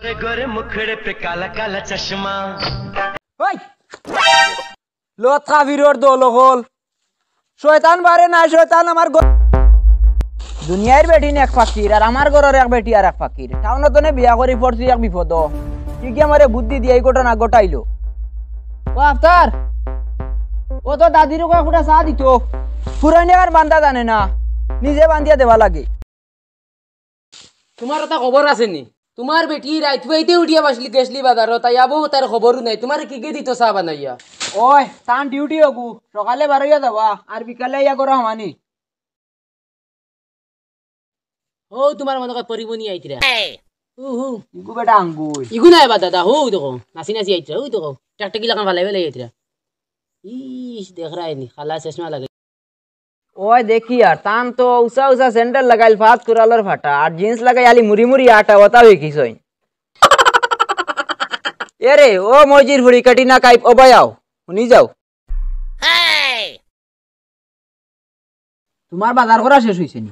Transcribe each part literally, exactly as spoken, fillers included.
गोरे मुखड़े पे काला काला चश्मा। ওই! লত কাফিরর দল অকল। শয়তান বারে না, শয়তান আমার ঘ-, দুনিয়ার বেটিন এক ফাকির, আর আমার ঘরর এক বেটি আর এক ফাকির। টাউনত তনে বিয়া করি পড়ছি এক বিপদ। কি কি আমারে বুদ্ধি দিয়া এই ঘটনা ঘটাইলো। ও আফতার, ও তো দাদির কয় ফুটা চা দিত। ফুরাইনে আর বান্দা জানে না, নিজে বান্দিয়া দেওয়া লাগে। তুমার অতা খবর আছে নি? তুমার বেটি রাইত পুয়াইতে উঠিয়া বাসলি গেছলি বাজারো, তাই আবো তার খবরও নাই। তুমারে কিগে দিত চা বানাইয়া? ওই, তান ডিউটি অগু, সকালে বারইয়া যাওয়া, আর বিকালে আইয়া ঘরো হামানি। ও, তুমার মনে কয় পরিমণি আইতরা। হু, হু। ইগু বেটা আঙ্গুল। ইগু নায় বা দাদা, হউ দেখো, নাচি নাচি আইতরা, হউ দেখো, টাকটাকি লাখান ফালাই ফালাই আইতরা। ইস, দেখরায় নি, কালা চশমা লাগে। ওই দেখি আর, তান তো উচা উচা স্যান্ডেল লাগাইল, ফাত কুড়ালর ফাটা, আর জিন্স লাগাই আলি মুড়ি মুড়ি আটা, ওতাও কি সইন। এরে, ও মজির ফুড়ি কাটি না কাইপ, ও বায়াও, হুনি যাও। তুমার বাজার করা শেষ অইছে নি?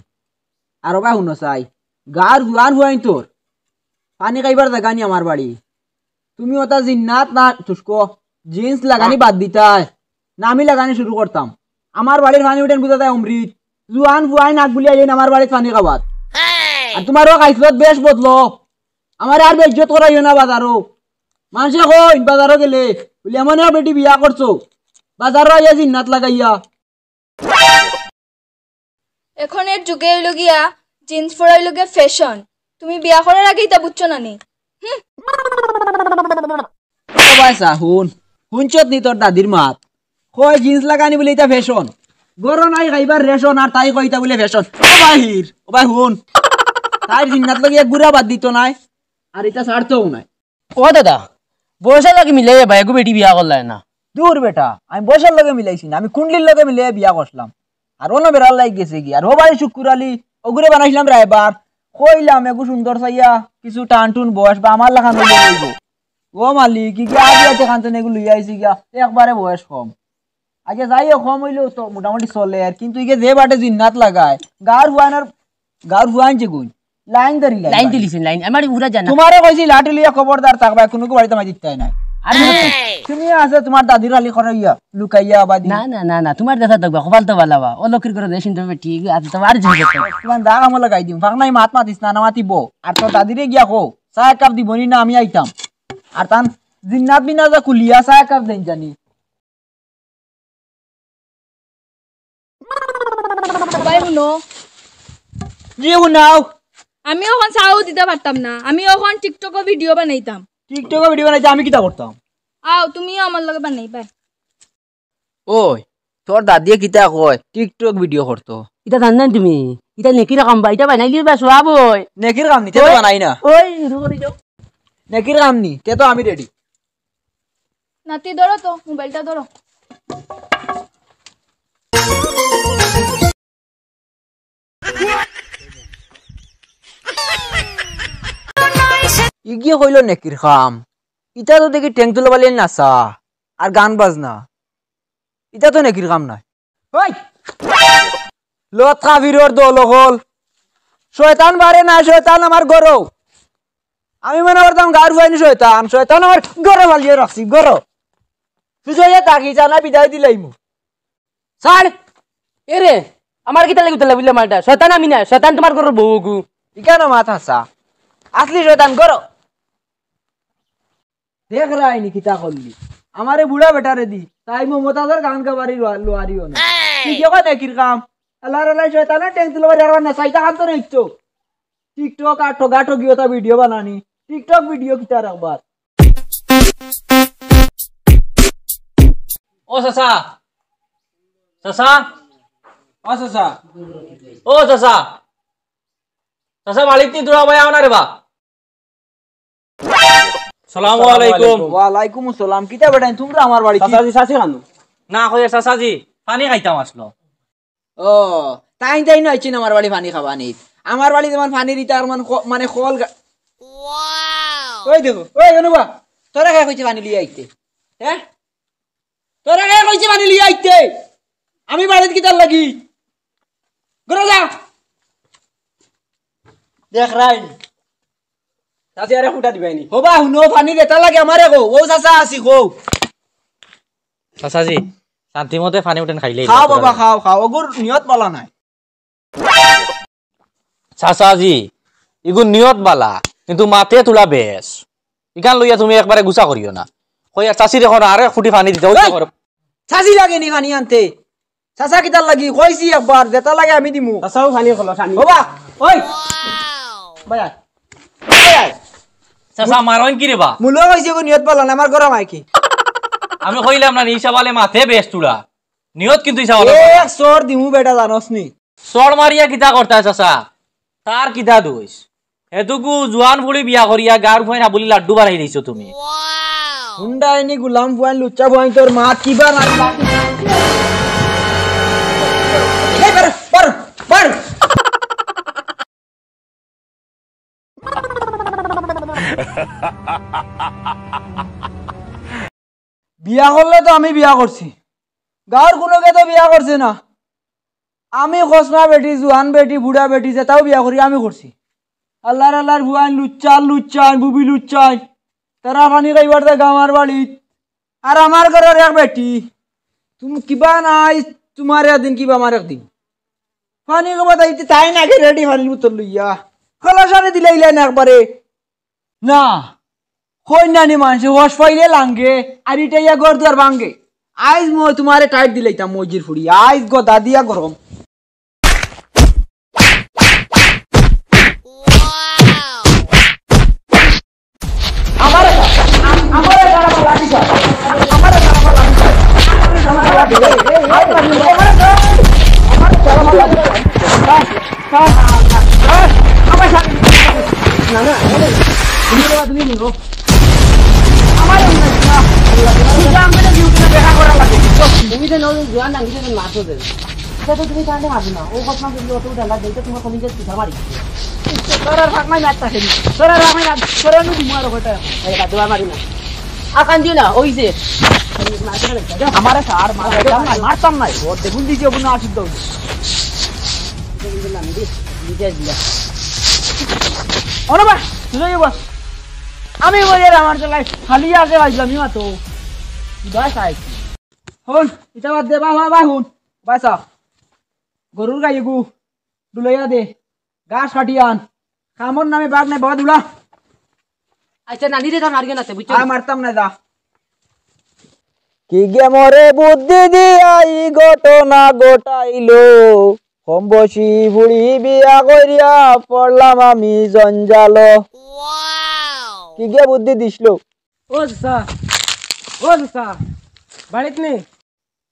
আর ওবা হুনো চাই, গার জুয়ান ফুয়াইন্তর পানি খাইবার জাগা নি আমার বাড়ি। তুমি ওটা জিন্নাত না তুসকো, জিন্স লাগানি বাদ দিতায়, না আমি লাগানি শুরু করতাম। আমার বাড়ির পানি উঠেন বুঝা যায় অমৃত। জুয়ান ফুয়াইন আগ বুলিয়া যাইন আমার বাড়িত পানি খাওয়াত। আর তুমারও খাইছলত বেশ বদলো, আমার আর বেইজ্জত করাইও না বাজারো। মানষে কইন বাজারো গেলে, বুলে, "এমন এক বেটি বিয়া করছো, বাজারো আইয়া জিন্নাত লাগাইয়া।" এখন এর যুগে অইলো গিয়া জিন্স পরা অইলো গিয়া ফ্যাশন। তুমি বিয়া করার আগে ইতা বুঝছো না নি? হুম। ও ভাই সা, হুন। হুনছত নি তোর দাদির মাত? কয় জিন্স লাগানি বুলে ইতা ফ্যাশন। ঘরো নাই খাইবার রেশন আর তাই কয় ইতা বুলে ফ্যাশন। ও ভাই হির, ও ভাই হুন। তাইর জিন্নাত লাগি এক গুড়া বাদ দিত নায়। আর ইতা ছাড়তও নায়। ও দাদা, বয়সর লগে মিলাইয়া বা এগু বেটি বিয়া করলায় না। দূর বেটা, আমি বয়সর লগে মিলাইছি না, আমি কুণ্ডলির লগে মিলাইয়া বিয়া করছিলাম। আর অন্য বেড়ার লাগি গেছে গি, আর ও ভাই শুক্কুর আলী, ওগুরে বানাইছিলাম রায়বার। কইলাম এগু সুন্দর চাইয়া, কিছু টান টুন বয়স বা আমার লাখান অইলে অইবো। ও মালিক, কি কি আগে আছে খান এগু লইয়া আইছি গিয়া, একবারে বয়স কম। আচ্ছা, যাই হোক, কম অইলেও তো মোটামুটি চলে আর, কিন্তু ইগে যে বাটে জিন্নাত লাগায়, গাঁর ফুয়াইনর, গাঁর ফুয়াইন যে গুণ, লাইন ধরি লাইন লাইন বাড়ি। দিলিছেন, লাইন। আমার পুরা জানা। তোমারে কইছি লাঠি লইয়া খবরদার থাকবা, কুনুগু বাড়িত মাঝে দিতায় নায়। আর এই! তুমি আছে তোমার দাদির খালি করে ইয়া, লুকাইয়া বা দি- না, না, না, না, তোমার দেখা দেখবা, কপাল তো বালা বা। ও লক্ষ্মীর করে দেখিন তো বেটি, আর তো আর জোর করতে। তোমার দা কামো লাগাই দিম, ফাঁক নাই মাত মাতিস না, না মাতিব। আর তোর দাদিরে গিয়া কো, চা এক কাপ দিবনি না আমি আইতাম। আর তান জিন্নাত বিনা যা কুলিয়া চা এক কাপ দেন জানি। ভাই হুনো। জি হুনাও। আমি অখন চাও দিতাম পারতাম না, আমি অখন TikTok-ও ভিডিও বানাইতাম। TikTok-ও ভিডিও বানাইতে আমি কিতা করতাম? আও, তুমিও আমার লগে বানাইবায়। ওই, তোর দাদিয়ে কিতা কয়? TikTok ভিডিও করতো। ইতা জানো না তুমি? ইতা নেকির কাম বা, ইতা বানাইলে বা সওয়াব অয়। নেকির কাম নি, তে তো ওই, বানাই না। ওই, শুরু করি যাও। নেকির কাম নি, তে তো আমি রেডি। নাতি, ধরো তো, মোবাইলটা ধরো। ইগিয়ে কইলো নেকির কাম। ইতা তো দেখি ঠেং তুলা বালিয়ে নাচা আর গান বাজনা। ইতা তো নেকির কাম নায়। ওই! লত কাফিরর দল অকল। শয়তান বারে না, শয়তান আমার ঘরো। আমি মনে করতাম গাঁর ফুয়াইন শয়তান, শয়তান আমার ঘরো ফালিয়ে রাখছি, ঘরো। সুজয়ে তাকি জানা বিদায় দিলাইমু। ছাড়। এরে, আমার কিতা লাগি উতলা বুঝলে মালটা? শয়তান আমি না, শয়তান তোমার ঘরর বউ গু। ইখানো মাত হাছা। আসলি শয়তান ঘরো। দেখরায়নি কিতা করলি? আমারে বুড়া বেটারে দি, তাই মমতাজর গান গাবারি লুয়া-, লুয়ারিও না। তুই কি কয় নেকির কাম? আল্লাহ রে আল্লাহ, শয়তানের ঠেং তুলে বাড়ি আর না, চাইতা কান তো রইতো। TikTok আর ঠগা ঠগি ওটা ভিডিও বানানি। TikTok ভিডিও কিতা রাখবার? ও চাচা, চাচা, ও চাচা, ও চাচা, চাচা, বাড়িত নি তোরা ভাই আও না রে বা। সালামু আলাইকুম। ওয়ালাইকুম আসসালাম। কিতা বেটাইন, তুমরা আমার বাড়িত? চাচাজি, চাচি খানু। না, কই চাচাজি, পানি খাইতাম আসলো। ও, তাইন তাইন আইছইন আমার বাড়ি পানি খাবানিত। আমার বাড়ি যেমন পানির ইতা আর মানে খ-, মানে খল গা-, ওই দেখো, ওই অনুবা, তোরা কে কইছে পানি লইয়া আইতে? হ্যাঁ? তোরা কে কইছে পানি লইয়া আইতে? আমি বাড়িত কিতার লাগি? ঘরো যা। দেখরায়নি। চাচি, আরে ফুটা দিবাইনি। ও বা, হুনো, পানি যেতা লাগে আমারে কও। ও চাচা আছি, কও। চাচাজি, শান্তি মতে পানি উঠেন খাইলে। খাও বাবা, খাও, খাও। ওগুর নিয়ত বালা নাই। চাচাজি, ইগুর নিয়ত বালা, কিন্তু মাতে তুলা বেশ। ইখান লইয়া তুমি একবারে গুছা করিও না। কইয়া চাচিরে কও আরেক ফুটি পানি দিতে, ওই এই! করো। চাচি লাগেনি পানি আনতে? চাচা কিতার লাগি? কইছি একবার, যেতা লাগে আমি দিমু। চাচাও পানি খলো, পানি। ও বা, ওই! ভাই আয়। ভাই আয়। চাচা, মারইন কিরে বা? মুলো কইছি গো, নিয়ত বালা না, আমার গরম আয় কি? আমি কইলাম না, নিশা বালে মাতে বেশ তুলা। নিয়ত কিন্তু ইসা বালা। এক চড় দিমু বেটা, জানোস নি? চড় মারিয়া কিতা করতায় চাচা? তার কিতা দোষ? হেতুকু জুয়ান ফুড়ি বিয়া করিয়া গাঁওর ফুয়াইন হাবুলি লাড্ডু বানাই দিছো তুমি। হুন্ডা এনি গুলাম ফুয়াইন, লুচ্চা ফুয়াইন, তোর মা কিবা না। এই বার, বার, বার। বিয়া করলে তো আমি বিয়া করছি, গাঁওর কুনুকে তো বিয়া করছে না। আমি খসমা বেটি, জুয়ান বেটি, বুড়া বেটি, যেতাও বিয়া করি আমি করছি। আল্লার আল্লার ফুয়াইন লুচ্চাইন, লুচ্চাইন, বুবি লুচ্চাইন, তারা পানি খাইবার দে গাঁওর বাড়িত। আর আমার ঘরর এক বেটি, তুমি কিবা নাই, তুমার একদিন কিবা আমার একদিন। পানি খাইবার দাইতে তাইন আগে রেডি পানির বোতল লইয়া। খলসারে দিলাইলা না একবারে। না, কইন্যানি মানষে হস পাইলে লাঙ্গে, আর ইটাইয়া ঘর দুয়ার ভাঙ্গে। আইজ মই তুমারে টাইট দিলাইতাম মইজির ফুড়ি, আইজ গদা দিয়া গরম। আমারে, আমারে তারা লাঠি চালা। আমারে তারা লাঠি চালা। আমারে তারা লাঠি চালা। তুমি তো নতুন জোয়ান ডাঙ্গি, তুমি মারছো দে। এটা তো তুমি তাহলে মারবে না। ও কথা যদি অত ডাঙ্গা দেই, তো তোমার কলিজা পিঠা মারি। তোর আর ফাঁক নাই, মারতা খেলি। তোর আর ফাঁক নাই, তোর আর আমি দিমু আরো কয়টা। এই বাদ দেওয়া মারি না। আর কান দিও না, ওই যে। আমারে স্যার, মারতাম নাই, মারতাম নাই। ও দেখুন দিছে, ওগুলো আসিত দাও। ওরে বা, তুই যাই বস। আমি বলি, আর আমার তো লাইফ খালি আছে, ভাই, আমি মাতো। বাস আইছি। হুন, ইটা বাদ দে, বা, বা, বা, হুন। বাসা। গরুর গাই এগু, ডুলাইয়া দে। ঘাস কাটি আন। কামর নামে বাঘ নাই, বাবা দুলা। আচ্ছা, নানি রে, তার মারিও না তে, বুঝছো? আর মারতাম না, যা। কি গে মরে বুদ্ধি দিয়া ই ঘটনা ঘটাইলো, কম বয়সী বুড়ি বিয়া করিয়া পড়লাম আমি জঞ্জালো। কি গে বুদ্ধি দিছলো? ও চাচা, ও চাচা, বাড়িত নি?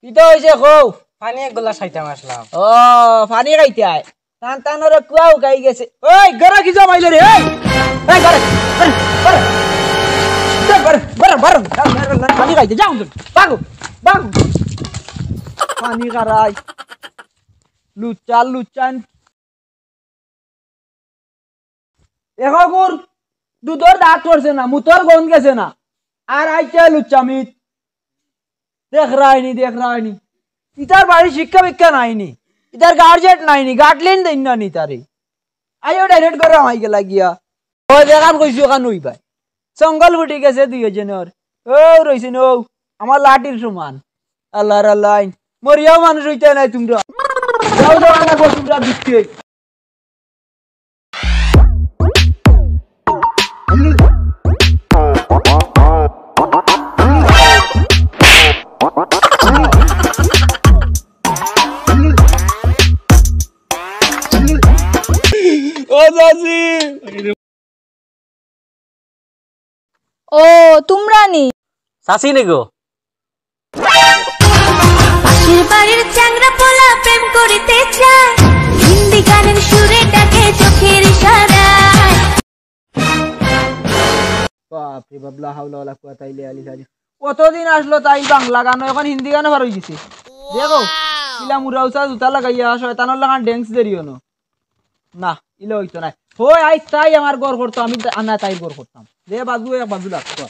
কিতা অইছে কও? পানি এক গ্লাস খাইতাম আসলাম। ও, পানি খাইতে আয়। টান টান ওরে কুয়া উকাই গেছে। ওই, গরো কি জমাইলে রে? এই, এই, গরো, গরো, গরো। যা, গরো, গরো, গরো। পানি খাইতে যাও, ভাগো, ভাগো। পানি খারাই। লুচ্চা, লুচ্চান। এখগুর দুধর দাগ পড়ছে না, মুতর গন্ধ গেছে না। আর আইছে লুচ্চামিত। দেখরায়নি, দেখরায়নি। ইতার বাড়ি শিক্ষা ভিক্ষা নাইনি। ইতার গার্জেন নাইনি, গাটলিন দেইন না নি তারে। আইও ডাইরেক্ট ঘরো হামাই গেলা গিয়া। ও যেখান কইছি ওখান অইবায়। জঙ্গল ফুটি গেছে দুইও জনর। ও রইছে নৌ, আমার লাঠির সমান। আল্লার আল্লাইন। মরিয়াও মানুষ অইতায় নায় তুমরা। যাও যাও, আনা গো তুমরা দিতে। ও চাচি। ও, তুমরা নি? চাচি নি গো? পাশের বাড়ির চ্যাংড়া পোলা প্রেম করিতে চায়, হিন্দি গানের সুরে ডাকে চোখের ইশারায়। বাপ রে বাপ, লা হাওলা ওয়ালা কুওয়াতা ইল্লা বিল্লাহ। অতদিন আসলো তাইল বাংলা গান, এখন হিন্দি গানো পার অই গেছে। দেখো, কিলা মুরাউসা জুতা লাগাইয়া শয়তানর লাখান ড্যান্স দেরিও না। না, ইলা অইতো নায়। হয়, আইজ তাই আমার ঘর করতো, আমি তা-, না তাইর ঘর করতাম। যে বাজু এক বাজু লাগতো।